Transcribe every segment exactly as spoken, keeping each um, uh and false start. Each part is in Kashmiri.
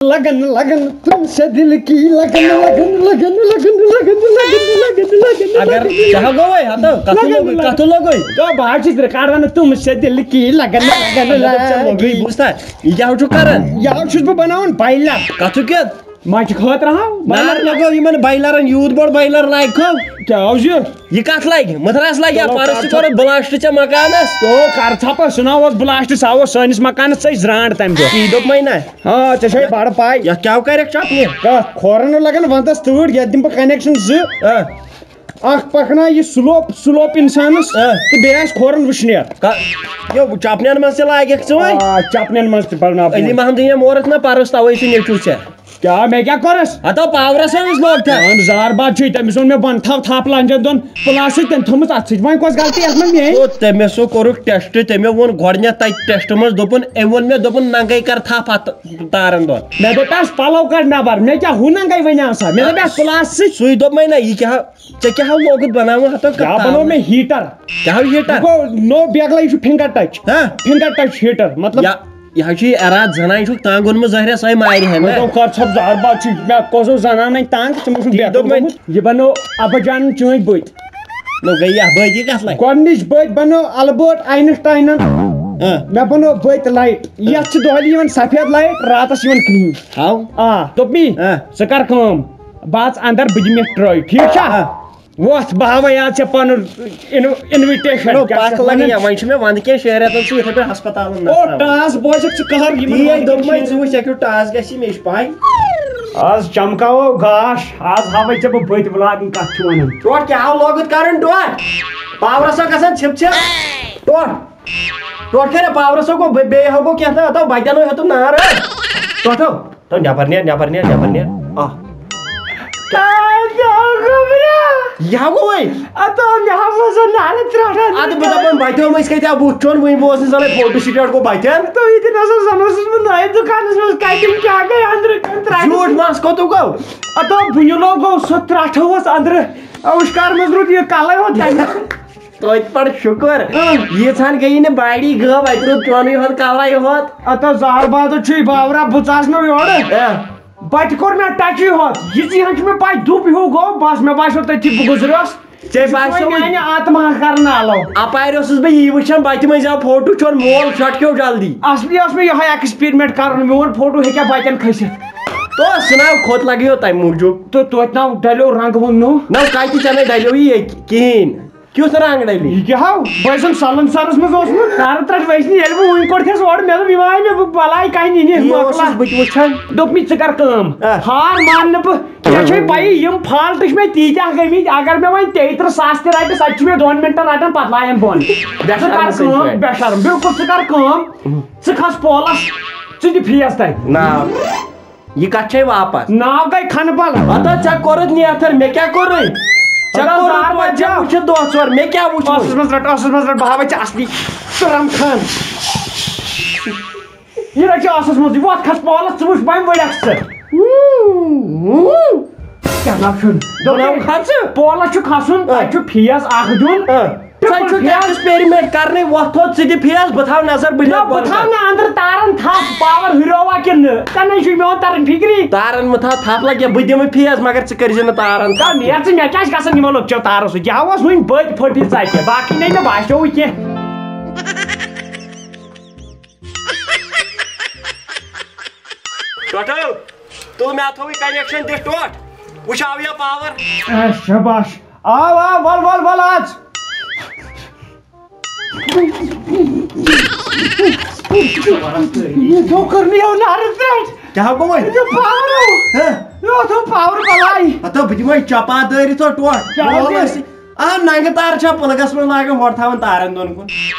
लगन लगन तुमसे दिल की लगन लगन लगन लगन लगन लगन लगन लगन लगन। اگر ژےٚ ہا گوٚوے ہتو کتھٕ لوٚگُے کتھٕ لوٚگُے۔ تو بہٕ حظ چھُس رِکارڈ ونان تُم سے دِل کی لگن لگن مطلب ژےٚ لوٚگُے لگی۔ بوٗزتھا؟ یہِ کیٛاہ چھُکھ کران؟ یہِ حظ چھُس بہٕ بناوان بایلر۔ کتھٕ کیُتھ؟ مچہِ خٲطرٕ ہا نار لگو یِمن بایلرن یوٗت بوٚڑ بایلر لگہِ کھو۔ کیٛاہ حظ یہِ؟ یہِ کتھ لگہِ؟ متھرس لگہِ یا چلو، پرس تہِ کر کوٚرُتھ بلاسٹ ژےٚ مکانس۔ تو کر ژھپس سُہ نہ اوس بلاسٹ سُہ آو سٲنِس مکانس ژٔج زرانٛٹھ تمہِ دۄہ۔ یی دوٚپمَے نہ۔ آ ژےٚ چھے بڑٕ پاے۔ یتھ کیٛاہ کرکھ چپنہِ؟ کتھ کھورن نہٕ لگان ونٛدس تۭر یتھ دِمہٕ بہٕ کنیکشن زٕ۔ آ، اکھ پکناو یہِ سلوپ سلوپ انسانس آ۔ تہٕ بیٚیہِ آسہِ کھورن وٕشنیر۔ کا-، یو چپنٮ۪ن منٛز تہِ لاگکھ ژٕ وۄنۍ؟ آ چپنٮ۪ن منٛز تہِ بناو بہٕ۔ علی محمد یِم اورس نہ پرس توے چھُ نیٚچوٗ ژےٚ۔ کیٛاہ مےٚ کیٛاہ کوٚرس؟ ہتو پاورس ہٲوِس لوگ تھا۔ اہن زار باد چھُے تٔمِس ووٚن مےٚ بۄن تھاو تھپھ لنجن دۄن پلاسٕے تٔمۍ تھٲومٕژ اتھ سۭتۍ وۄنۍ کۄس غلطی اتھ منٛز میٲنۍ؟ تو تٔمۍ سُہ کوٚرُکھ ٹیسٹ تٔمۍ ووٚن گۄڈٕنٮ۪تھ تتہِ ٹیسٹ منٛز دوٚپُن أمۍ ووٚن مےٚ دوٚپُن ننگے کر تھپھ اتھ تارن دۄن۔ مےٚ دوٚپ اَس پلو کڑ نٮ۪بر مےٚ کیٛاہ ہُہ ننگے وۄنۍ آسان مےٚ دوٚپ اَس پلاسٕے۔ سُے دوٚپمَے نہ یہِ کیٛاہ ژےٚ کیٛاہ ہو لوگُت بناوُن ہتو کیٛاہ بنوو مےٚ ہیٹر؟ کیٛاہ ہو ہیٹر؟ گوٚو نوٚو بیگلے یہِ چھُ فِنگر ٹچ۔ ہاں؟ فِنگر ٹچ ہیٹر مطلب۔ یا یہِ حظ چھُ یہِ اراد زنان چھُکھ تنگ اوٚنمُت ظٲہرہ سۄے مارِ ہے وۄنۍ نہ۔ گوٚو کر ژھۄپ زہر باد چھُ مےٚ کۄس اوس زنان نَے تنگ ژٕ مےٚ چھُ تی بیکُن دوٚپ وۄنۍ۔ گوٚمُت۔ یہِ بنوو ابا جانن چٲنۍ بٔتۍ۔ نو گٔے یہِ بٲدی کتھ لگہِ؟ گۄڈنِچ بٔتۍ بنٲو البٲرٹ آینسٹاینن۔ ہاں۔ مےٚ بنٲو بٔتۍ لایٹ یتھ چھِ دۄہلہِ یِوان سفید لایٹ راتس یِوان کرٛہِنۍ۔ ہاو۔ آ دوٚپمی آ۔ ژٕ کر کٲم بہٕ اژٕ اندر بہٕ دِمہٕ یتھ ٹرٛٲے ٹھیٖک چھا؟ آ۔ وۄتھ بہٕ ہاوے آز ژےٚ پنُن انوِٹیشن نو پتھ لگہِ یا وۄنۍ چھُ مےٚ ونٛدٕ کینٛہہ شہرٮ۪تن چھُ یِتھے پٲٹھۍ ہسپتالن او ٹاس بوزکھ ژٕ قہر یِمن تی ہے وَنان دوٚپمَے چھِ۔ ژٕ وٕچھ ژےٚ کیُتھ ٹاس گژھِ مےٚ چھِ پاے۔ آز چمکاوو گاش آز ہاوے ژےٚ بہٕ بٔتۍ ولاگٕنۍ کتھ چھِ ونان۔ ٹوٹھ کیٛاہ ہو لوگُت کرُن ٹوٹھ؟ پاورس ہا گژھان ژھِپ ژھِپ۔ ٹوٹھ۔ ٹوٹھ کیٛاہ رے پاورس ہا گوٚو بے- بیٚیہِ ہا گوٚو کینٛہہ تام ہتو بتٮ۪ن ہو ہیوٚتُم نار۔ ٹوٹھ ہو۔ تو نٮ۪بر نیر نٮ۪بر نیر نٮ۪بر نیر۔ آ۔ یہِ ہا گوٚو وۄنۍ۔ اتھ آو مےٚ حظ اوس نہٕ نارٕ ترٛٹھ۔ ادٕ بہٕ دپان بتیو مٔنٛزۍ کتہِ آو بُتھ چون وٕنہِ بوز نہٕ زنٕے فوٹو سٹیٹ گوٚو بتٮ۪ن۔ تُہۍ تہِ نہ سا زن اوسُس بہٕ نٲیِتھ دُکانس منٛز کتہِ کیٛاہ گٔے أنٛدرٕ کٔمۍ ترٛٹھ۔ زیوٗٹھ مس کوٚتُک گوٚو؟ اتھ آو بُنہِ لوگو سُہ ترٛٹھ اوس أنٛدرٕ اوشکار منٛز روٗد یہِ کلے ہوت تمہِ۔ توتہِ پڑ شُکر۔ ییٖژہن گٔیی نہٕ باڈی غٲب اتہِ روٗد چونُے ہوت کلے ہوت۔ اتھ آو زہر بادو چھُے باورا بہٕ ژاس نہٕ یورٕ۔ اے، بتہِ کوٚر مےٚ ٹچی ہوت یِژٕے ہن چھُ مےٚ پاے دُپ ہیوٗ گوٚو بس مےٚ باسیو تٔتھی بہٕ گُزریوس۔ ژےٚ باسیو وۄنۍ میانہِ آتما کرنہٕ الو۔ اپارِ اوسُس بہٕ یی وٕچھان بتہِ مٔنٛزۍ آو فوٹو چون مول شٹکیو جلدی۔ اصلی اوس مےٚ یِہوے ایکسپیرمنٹ کرُن میون فوٹو ہیٚکیٛاہ بتٮ۪ن کھٔسِتھ۔ تو سُہ ناو کھوٚت لگیو تمہِ موٗجوٗب۔ تہٕ توتہِ ناو ڈلیو رنٛگ ووٚن نو۔ نہ کتہِ ژےٚ نَے ڈلیو یہِ کِہیٖنۍ۔ کیُتھ رنگ ڈلی؟ یہِ کیٛاہ ہاو بہٕ ٲسٕم سلن سرس منٛز اوسمُت نارٕ ترٛٹھ ویسنہِ ییٚلہِ بہٕ وٕنۍ کوٚر تھس اورٕ مےٚ دوٚپ یہِ وایہِ مےٚ بہٕ بلاے کانٛہہ نِنہِ یہِ مۄکلا۔ اوسُس بہٕ تہِ وٕچھان۔ دوٚپمٕے ژٕ کر کٲم آ۔ ہار مان نہٕ بہٕ مےٚ چھے پَیی یِم فالٹ چھِ مےٚ تیٖتیٛاہ گٔمٕتۍ اگر مےٚ وۄنۍ تیٚیہِ تٕرٛہ ساس تہِ رَٹہِ سۄ تہِ چھِ مےٚ دۄن مِنٹَن رَٹان پَتہٕ لایَن بۄن ژٕ کر شرم سٕنٛدۍ کٲم پٲٹھۍ۔ بے شرم بِلکُل ژٕ کر کٲم ژٕ کھس پولَس ژٕ دِ فیس تَتہِ ناو۔ یہِ کَتھ چھے واپس؟ ناو گٔے کھنہٕ پَلہٕ ہتا ژےٚ کوٚرُتھ نیتھر مےٚ کیٛاہ کوٚرُے؟ ژےٚ ہتا کوٚرُتھ زار وۄنۍ ژےٚ بچا۔ وٕچھِتھ دۄہ ژور مےٚ کیٛاہ وٕچھ ٲسَس منٛز رَٹ ٲسَس منٛز رَٹ بہٕ ہاوَے ژےٚ اَصلی ژٕ رَم خان یہِ رَٹ ژےٚ ٲسَس منٛز یہِ وَتھ کھس پولَس ژٕ وٕچھ وۄنۍ ؤڑَکھ ژٕ کیٛاہ ناو چھُن بہٕ ناو کھژٕ۔ پولَس چھُ کھسُن تَتہِ چھُ فیس اَکھ دیُن ژٕ چھُکھ ایکسپیرمنٹ کرنٕے وۄتھ تھوٚد ژٕ دِ فیس بہٕ تھاوٕ نظر بہٕ نہ دِمہٕ بہٕ تھاو پانہٕ۔ نہٕ أنٛدرٕ تارَن تھپھ پاور ہُریوا کِنہٕ نہٕ ژےٚ نَے چھُے میون تَران فِکری تارن مہٕ تھاو تھپھ لگہِ بہٕ دِمہٕ فیس مگر ژٕ کٔرۍ زِ نہٕ تارن تَو نیر ژٕ مےٚ کیٛاہ چھِ گژھان یِمو لۄکچو تارو سۭتۍ یہِ ہا اوس وٕنہِ بٔتۍ پھٔٹِتھ ژَتہِ باقٕے نَے مےٚ باسیووُے کینٛہہ ٹوٹل تُل مےٚ تھوٚوُے کنیکشن دِتھ ٹوٹھ وٕچھ آو یا پاور۔ اے شاباش آو آو ول ول ول آز یہِ دۄہ کٔر مےٚ یَوٕ نارٕ پٮ۪ٹھ کیٛاہ گوٚو وۄنۍ؟ یہِ پاور آو ہہ؟ یہِ اوس پاور بلاے ہتو بہٕ دِمے چپا دٲرِتھ ژٕ ٹوٹھ کیٛاہ بول دٔلیٖل؟ ٲسۍ۔ آ ننگہٕ تار چھا پلگس منٛز لاگان ہورٕ تھاوان تارن دۄن کُن۔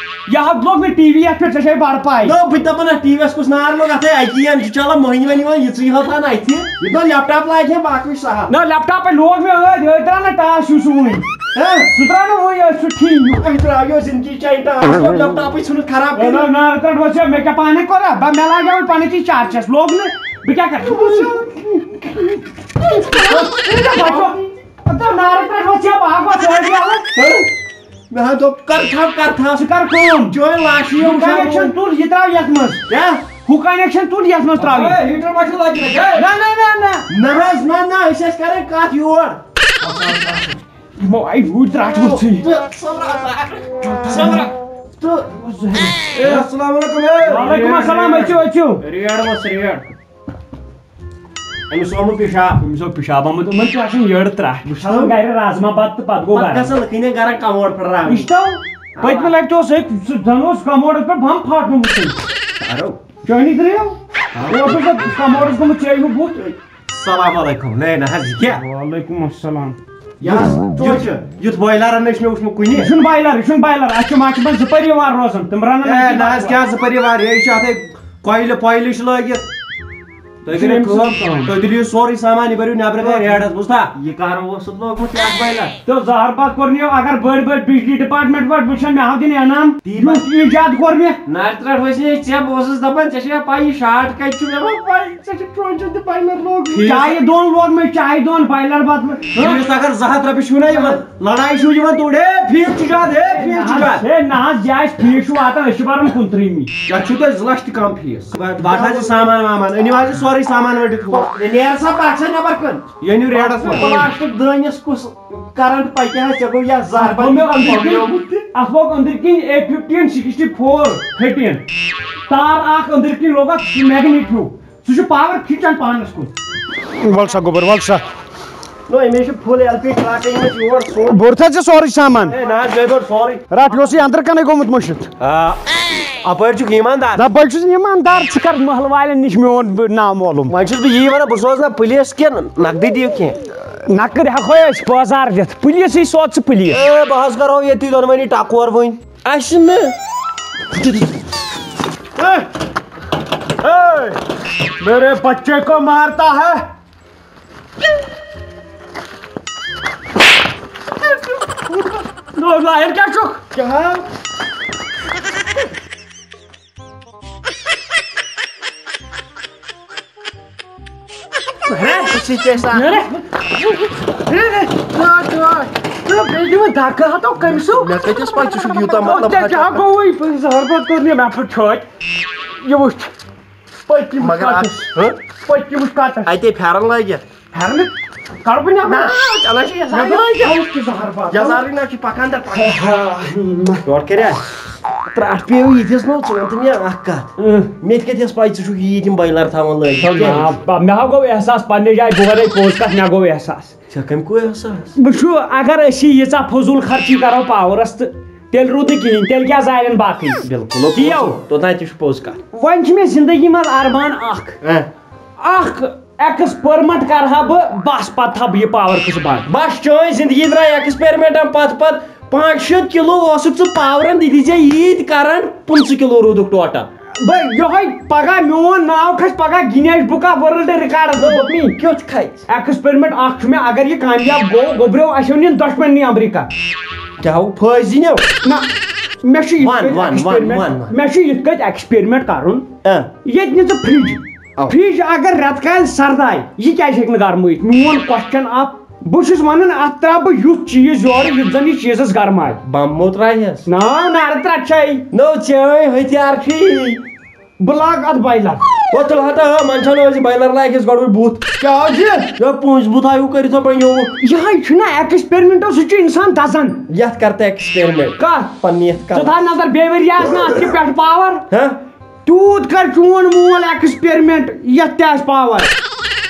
یہِ حظ لوٚگ مےٚ ٹی وی یَتھ پٮ۪ٹھ ژےٚ چھے بڑٕ پاے نو بہٕ تہِ دپان اتھ ٹی وی یس کُس نار لوٚگ اتھے اکی ین چھُ چلان مٔہنی ونہِ یِوان یِژٕے ہوت ہن اتھِ۔ یہِ دۄہ لیپ ٹاپ لاگہِ ہا باقٕے چھُ سہل۔ نہ لیپ ٹاپے لوگ مےٚ أتھۍ أتھۍ درٛاو نہ ٹاس ہیوٗ سُہ وٕنۍ ہہ؟ سُہ درٛاو نہٕ وٕنۍ أتھۍ سُہ ٹھیٖک أسۍ ترٛاویو زندگی چانہِ ٹاس کوٚر لیپ ٹاپٕے ژھٕنُتھ خراب ہے نہ کٔرِتھ۔ نارٕ ترٛٹھ وٕچھ مےٚ کیٛاہ پانے کوٚرا بہٕ مےٚ لاگیو وۄنۍ پنٕنۍ چیٖز چارجس لوگ نہٕ بہٕ کیٛاہ کرٕ ژٕ وٕچھ ژٕ نارٕ پٮ۪ٹھ وٕچھ ژےٚ بہٕ ہا گوٚو سٲرۍ یَلہٕ ہہ؟ مےٚ ہا دوٚپ کر تھاو کر تھاو ژٕ کر کٲم چٲنۍ لاشہِ یہِ وٕچھان کنیکشن تُل یہِ ترٛاو یتھ منٛز کیٛاہ؟ ہُہ connection تُل یَتھ منٛز ترٛاو یہِ۔ ہے، heater ما چھُ لٲگِتھ اَتہِ؟ ہے! نہ، نہ، نہ، نہ۔ نہ حظ، نہ، نہ، أسۍ ٲسۍ کران کَتھ یور۔ یِمو آیہِ ہُرۍ ترٛٹھ وٕژھٕے۔ سمرا۔ تہٕ اے، السلام علیکم، اے۔ وعلیکم السلام، أژِو، أژِو۔ ریڈ وس، ریڈ۔ أمِس آو نہٕ پِشاب۔ أمِس آو پِشاب آمُت، یِمن چھُ آسان یٔڑ ترٛٹھ۔ وٕچھ تہٕ۔ گرِ رازما بتہٕ تہٕ پتہٕ گوٚو وۄنۍ گرم۔ گژھن لُکہٕ ہٕنٛدٮ۪ن گرن کموڈ پھٕٹراونہِ۔ وٕچھ تو، پٔتمہِ لٹہِ تہِ اوس أکۍ زنہٕ اوس کموڈس پٮ۪ٹھ بم پھاٹنومُت۔ کرو۔ چٲنی ترٛیو؟ ہاں۔ اوترٕ چھُ کموڈس گوٚمُت ژےٚ ہیوٗ بُتھ۔ السلام علیکم۔ نہ، نہ حظ، یہِ کیٛاہ؟ وعلیکم السلام۔ یہِ حظ، یُتھ، یُتھ بویلر نہ چھُ مےٚ وٕچھمُت کُنہِ۔ یہِ چھُنہٕ بویلر، یہِ چھُنہٕ بویلر۔ اَتھ چھِ ماچہِ منٛز زٕ پٔریوار روزان۔ تِم رَنَن ہے، اَتی نہ حظ، بتہٕ۔ کیٛاہ زٕ پٔریوار؟ ہے، یہِ چھُ اَتھے کۄیلہٕ، پۄیلہٕ چھِ لٲگِتھ۔ تُہۍ کٔرِو یہِ چھُ کٲم، أمۍ سُنٛد کٲم۔ تُہۍ تُلِو یہِ سورُے سامان، یہِ بٔرِو نٮ۪برٕ کَنہِ ریڈَس، بوٗزتھا؟ یہِ کر اوسُتھ لوگمُت یَتھ بویلَس؟ تہٕ زہر بَتہٕ کوٚر مےٚ، اگر بٔڑۍ بٔڑۍ بِجلی department وٲلۍ وٕچھَن، مےٚ ہاو دِن انعام۔ تی یُتھ ایٖجاد کوٚر مےٚ۔ نَرِ ترٛٹھ ؤسۍ نہٕ ژےٚ، بہٕ اوسُس دَپان، ژےٚ چھےٚ پَے یہِ short کَتہِ چھُ؟ مےٚ دوٚپ، پَے، ژےٚ چھُ ٹرٛونٛچَن تہِ بویلَر لوگمُت۔ چایہِ دۄن لوگ مےٚ، چایہِ دۄن بویلَر بَتہٕ۔ ییٚمِس اگر زٕ ہَتھ رۄپیہِ چھُو نہ یِوان، لڑایہِ چھُو یِوان توٚڑ، ہے، فیٖس چھُ زیادٕ، ہے، فیٖس چھُ زیادٕ۔ ہے، نہ حظ، یہِ آسہِ فیٖس چھُ واتان، أسۍ چھِ بَران کُنترٕہمہِ۔ یَتھ چھُو تۄہہِ زٕ لَچھ تہِ کَم فیٖس۔ بَتہٕ حظ یہِ سامان وامان، أنِو حظ یہِ سورُے سامان ؤٹِتھ ہُہ۔ نیر سا، پَکھ سا نٮ۪بر کُن۔ یہِ أنِو ریڈَس منٛز۔ پلاسٹک دٲنِس کُس کرنٹ پَکہِ ہا، ژےٚ گوٚو یَتھ زہر اَتھ گوٚو مےٚ أنٛدٕرۍ کِنۍ، اَتھ لوٚگ أنٛدٕرۍ کِنۍ اے فِفٹیٖن سِکِسٹی فور تھٔٹیٖن۔ تار اَکھ أنٛدٕرۍ کِنۍ لوٚگ اَتھ، سُہ چھُ میگنیٹ ہیوٗ۔ سُہ چھُ پاور کھِچان پانَس کُن۔ وَل سا گوٚبُر، وَل سا۔ نو، أمِس چھِ فُل ایل پی ٹرٛک، أمِس چھِ یور سورُے۔ بوٚرتھا ژےٚ سورُے سامان؟ ہے، نہ حظ، مےٚ بوٚر سورُے۔ رَٹ، یہِ اوسُے أنٛدرٕ کَنَے گوٚمُت مٔشِتھ۔ آ، اَپٲرۍ چھُکھ ایٖماندار۔ دَپ، بہٕ چھُس ایٖماندار، ژٕ کَر محلہٕ والٮ۪ن نِش میون ناو معلوٗم۔ وۄنۍ چھُس بہٕ یی وَنان، بہٕ سوزٕ نا پُلیٖس کِنہٕ نقدٕے دِیِو کینٛہہ؟ نقد ہٮ۪کو أسۍ بازار دِتھ، پُلیٖسٕے سوز ژٕ پُلیٖس۔ اے، بہٕ حظ کَرو ییٚتی دۄنوٕنی ٹکور وۄنۍ۔ اَسہِ نہٕ۔ اے، اے، میرے بچے کو مارتا ہے۔ نو، لاین کیا چھُکھ؟ کیٛاہ؟ ہے، أسۍ چھِ أسۍ اَتھ۔ ہے، ہے، ہے، ٹاٹھ، ٹاٹھ۔ تہٕ بیٚیہِ دِمہٕ دَکہٕ ہَتو کٔمۍ سُہ؟ مےٚ کَتہِ ٲس پَے ژٕ چھُکھ یوٗتاہ مطلب ژےٚ کیٛاہ ہَتو۔ گوٚوُے؟ زہر بَتہٕ کوٚر مےٚ، مےٚ پھُٹ چھٲتۍ۔ یہِ وٕچھ۔ پٔتۍ کِنۍ وٕچھ مگر کَتَس۔ اَتھ، ہہ؟ پٔتۍ کِنۍ وٕچھ کَتَس۔ اَتے پھٮ۪رَن لٲگِتھ۔ پھٮ۪رنہٕ کَڑٕ بہٕ نٮ۪بر۔ نہ، چلان چھِ یَزارٕے۔ مےٚ دوٚپ، یَزارٕے نہ چھِ پَکان تہٕ پَکان۔ ہا۔ یورٕ کَریا؟ ترٛٹھ پیٚیو یِتھِس نو، ژٕ وَن تہٕ مےٚ اَکھ کَتھ۔ اۭں۔ مےٚ تہِ کَتہِ ٲس پَے ژٕ چھُکھ ییٖتۍ یِم بایلَر تھاوان لٲگِتھ؟ نہ، کیٛازِ؟ بہ-، مےٚ ہا گوٚو احساس پنٛنہِ جایہِ، بہٕ وَنے پوٚز کَتھ، مےٚ گوٚو احساس۔ ژےٚ کَمہِ کُے احساس؟ وٕچھِو، اگر أسۍ یہِ ییٖژاہ فضوٗل خرچی کَرو پاورَس تہٕ تیٚلہِ روٗد نہٕ کِہیٖنۍ، تیٚلہِ کیٛاہ زالن باقٕے؟ بِلکُل، کیو؟ توٚتام تہِ چھُ پوٚز کَتھ۔ وۄنۍ چھِ مےٚ زندگی منٛز ارمان اکھ۔ اہ۔ اکھ experiment کرٕ ہا بہٕ، بس پتہٕ تھاوٕ بہٕ یہِ پاور کُس بنٛد۔ بس چٲنۍ زندگی درٛاے ایکسپیرمنٹن پتہٕ پتہٕ۔ پانٛژھ شیٖتھ کِلوٗ اوسُکھ ژٕ پاورن، دِتی ژےٚ ییٖتۍ کرنٹ، پٕنٛژٕہ کِلوٗ روٗدُکھ ٹوٹل۔ بہٕ یِہوٚے پگاہ میون ناو کھسہِ پگاہ گِنیش بُکہ ورلڈ ریکارڈس منٛز، دوٚپمَے۔ کیُتھ کھسہِ؟ ایکسپیرمنٹ اکھ چھُ مےٚ، اگر یہِ کامیاب گوٚو، گوٚبریو، اَسہِ اوٚن یِن دۄشمن نی امریکہ۔ کیٛاہ ہو؟ فٲضی نیو؟ نہ، مےٚ چھُ یِتھ وَن، کٲٹھۍ وَن، وَن، ایکسپیرمنٹ، وَن، وَن۔ مےٚ چھُ یِتھ کٲٹھۍ ایکسپیرمنٹ کرُن۔ اہ۔ ییٚتہِ نہٕ ژٕ فرج۔ اَو۔ فرج اگر رٮ۪تہٕ کالہِ سرداے، یہِ کیٛازِ ہیٚکہِ نہٕ گرمٲیِتھ؟ میون کوسچن اکھ، بہٕ چھُس ونان، اتھ ترٛاو بہٕ یُتھ چیٖز یورٕ، یُتھ زن یہِ چیٖزس گرمایہِ۔ بم مو ترٛایہس؟ نا، نارٕ ترٛٹھ چھے۔ نو، چٲنۍ ہتھیار چھُ یی۔ بہٕ لاگہٕ اتھ بایلر۔ او، تیٚلہِ ہتا ہا، منٛدچھان ٲسۍ بایلر لایکھس گۄڈٕ وۄنۍ بُتھ۔ کیٛاہ حظ چھُ؟ یہِ پونٛسہٕ بُتھ آیوٗ کٔرِتھ وۄنۍ یوٗ۔ یِہوٚے چھُنہ ایکسپیرمنٹو سۭتۍ چھُ انسان دزان۔ یتھ کر تہٕ ایکسپیرمنٹ۔ کتھ؟ پننہِ یتھ کر۔ ژٕ تھاو نظر، بیٚیہِ ؤرۍ یہِ آسہِ نہٕ اتھ تہِ پٮ۪ٹھ پاور۔ ہہ؟ تیوٗت کر چون مول ایکسپیرمنٹ یتھ تہِ آسہِ پاور۔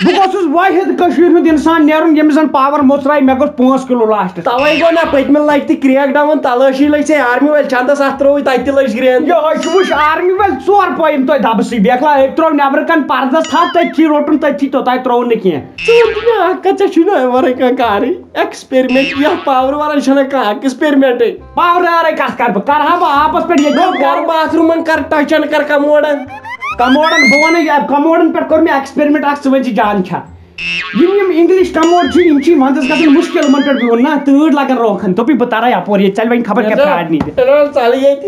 بہٕ گوٚژھُس وٲحد کٔشیٖرِ ہُنٛد انسان نیرُن ییٚمِس زن پاور مۄژرایہِ، مےٚ گوٚژھ پانٛژھ کِلوٗ لاسٹس۔ توے گوٚو نا پٔتمہِ لٹہِ تہِ کریک ڈاوُن، تلٲشی لٔج ژےٚ آرمی وٲلۍ چندس، اتھ ترٛووُے تتہِ تہِ لٔج گرٛین۔ یِہوٚے چھُ وٕچھ آرمی وٲلۍ ژور پویِم توتہِ دبہٕ سٕے، بیکلا أکۍ ترٛوو نٮ۪برٕ کَنہِ پردس تھپھ، تٔتھی روٚٹُن، تٔتھی توٚتام ترٛووُن نہٕ کینٛہہ۔ ژٕ وَن تہٕ مےٚ اکھ کتھ، ژےٚ چھُے نہٕ امہِ ورٲے کانٛہہ کارٕے؟ ایکسپیرمنٹ، یتھ پاورٕ ورٲے چھنہٕ کانٛہہ ایکسپیرمنٹٕے۔ پاورٕ ورٲے کتھ کرٕ بہٕ؟ کرٕ ہا بہٕ آپس پٮ۪ٹھ ییٚتہِ۔ نو، کر باتھ روٗمن، کر ٹچن، کر کموڈن۔ کموڈن، بہٕ ونہٕ یہِ، کموڈن پٮ۪ٹھ کوٚر مےٚ ایکسپیرمنٹ اکھ، ژٕ ؤنۍ زِ جان چھا؟ یِم، یِم انگلش کموڈ چھِ، یِم چھِ ونٛدس گژھان مُشکل، یِمن پٮ۪ٹھ بِہُن نا، تۭر لگان روکھن۔ دوٚپُے بہٕ ترے یپور، ییٚتہِ ژلہِ وۄنۍ خبر کیٛاہ مےٚ دوٚپ، پھیارنی تہِ۔ مےٚ دوٚپ، ژلہِ ییٚتہِ۔